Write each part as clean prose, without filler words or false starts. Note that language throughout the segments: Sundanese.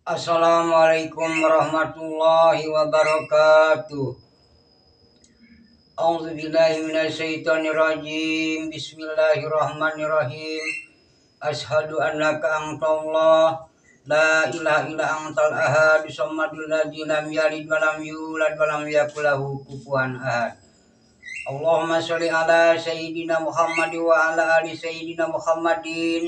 Assalamualaikum warahmatullahi wabarakatuh. A'udzubillahi minasyaitonirrajim. Bismillahirrahmanirrahim. Asyhadu annaka antallah la ilaha illa antal ahad samadul ladzi lam yalid wa lam yulad wa lam yakul lahu kufuwan ahad. Allahumma sholli ala sayyidina Muhammad wa ala ali sayyidina Muhammadin.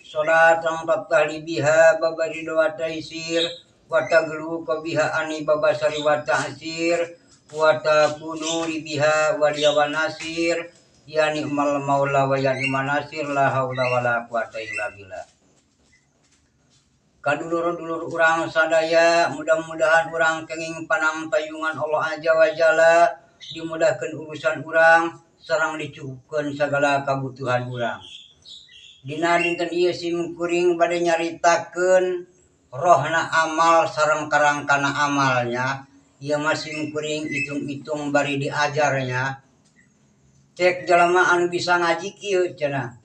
Salatan taftahli biha babari wa taisir wa taglu biha ani babasari wa ta'sir wa takunu biha waliya wa nasir ya ni'mal maula wa ya ni'man nasir la haula wala quwata illa billah. Kadulur-dulur urang sadaya mudah-mudahan urang kenging panang tayungan Allah azza wa jalla, dimudahkeun urusan urang sareng dicukupkeun sagala kabutuhan urang. Dina dinten ieu sim kuring bade nyaritakeun rohna amal sareng karangkana amalnya. Ieu mah sim kuring hitung-hitung bari diajarnya. Cek jalma anu bisa ngaji kieu cenah.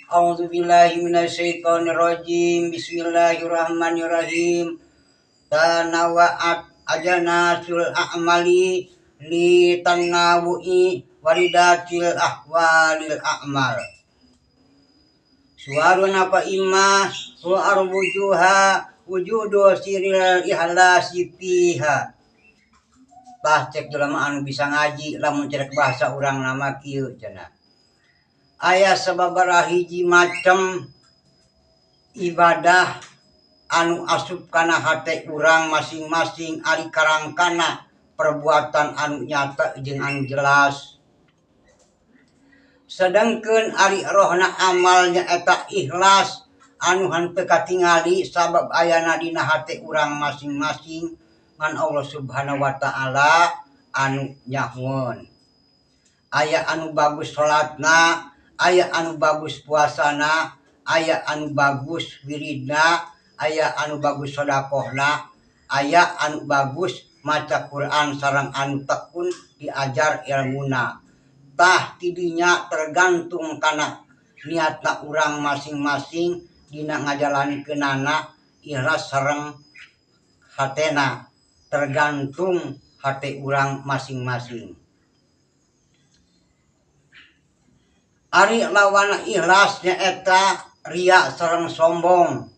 A'udzubillahi minasyaitonirrajim. Bismillahirrahmanirrahim. Tanawa'at ajanasul a'mali li tanawu'i waridatil ahwalil a'mal. Suarun apa imah wa arwujuha wujudu siril ihlasi fiha. Tah cek jelema anu bisa ngaji lamun cerek bahasa urang nama kieu cenah. Aya sababaraha hiji macem ibadah anu asup kana hate urang masing-masing ari karangkana perbuatan anu nyata jeung anu jelas. Sedangkeun ari rohna amalnya eta ikhlas anu henteu katingali sabab ayana dina hate urang masing-masing ngan Allah Subhanahu wa taala anu nyahoeun. Aya anu bagus salatna, aya anu bagus puasana, aya anu bagus wiridna, aya anu bagus sedekahna, aya anu bagus maca Quran sareng anu tekun diajar ilmuna. Tah tidinya tergantung kana niatna urang masing-masing dina ngajalankeunana ikhlas sareng hatena, tergantung hate urang masing-masing. Ari lawan ikhlas nyaeta riya sareng sombong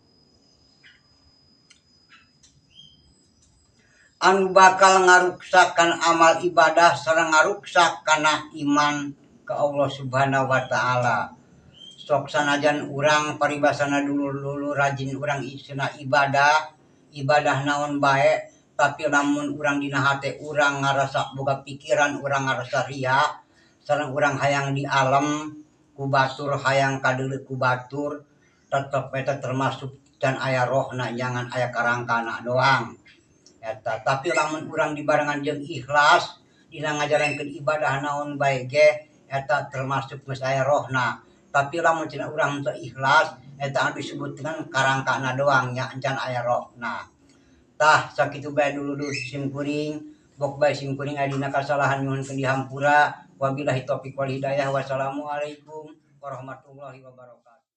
anu bakal ngaruksakan amal ibadah sareng ngaruksak kana iman ka Allah Subhanahu wa taala. Sok sanajan urang paribasana dulur-dulur rajin urang isna ibadah, ibadah naon bae, tapi lamun urang dina hate urang ngarasa boga pikiran urang ngarasa riya, sareng urang hayang di alam ku batur hayang kadeuleu ku batur, tetep eta termasuk can aya rohna jangan aya karangkana doang. Eta tapi lamun urang dibarengan jeung ikhlas dina ngajalankeun ibadah naon bae ge eta termasuk geus aya rohna. Tapi lamun cenah urang teu ikhlas eta anu disebut dengan karangkana doang nya encan aya rohna. Tah sakitu bae dulur-dulur sim kuring, bok bae sim kuring aya dina kasalahan nyuhunkeun dihampura. Wabillahi taufiq wal hidayah. Wassalamualaikum warahmatullahi wabarakatuh.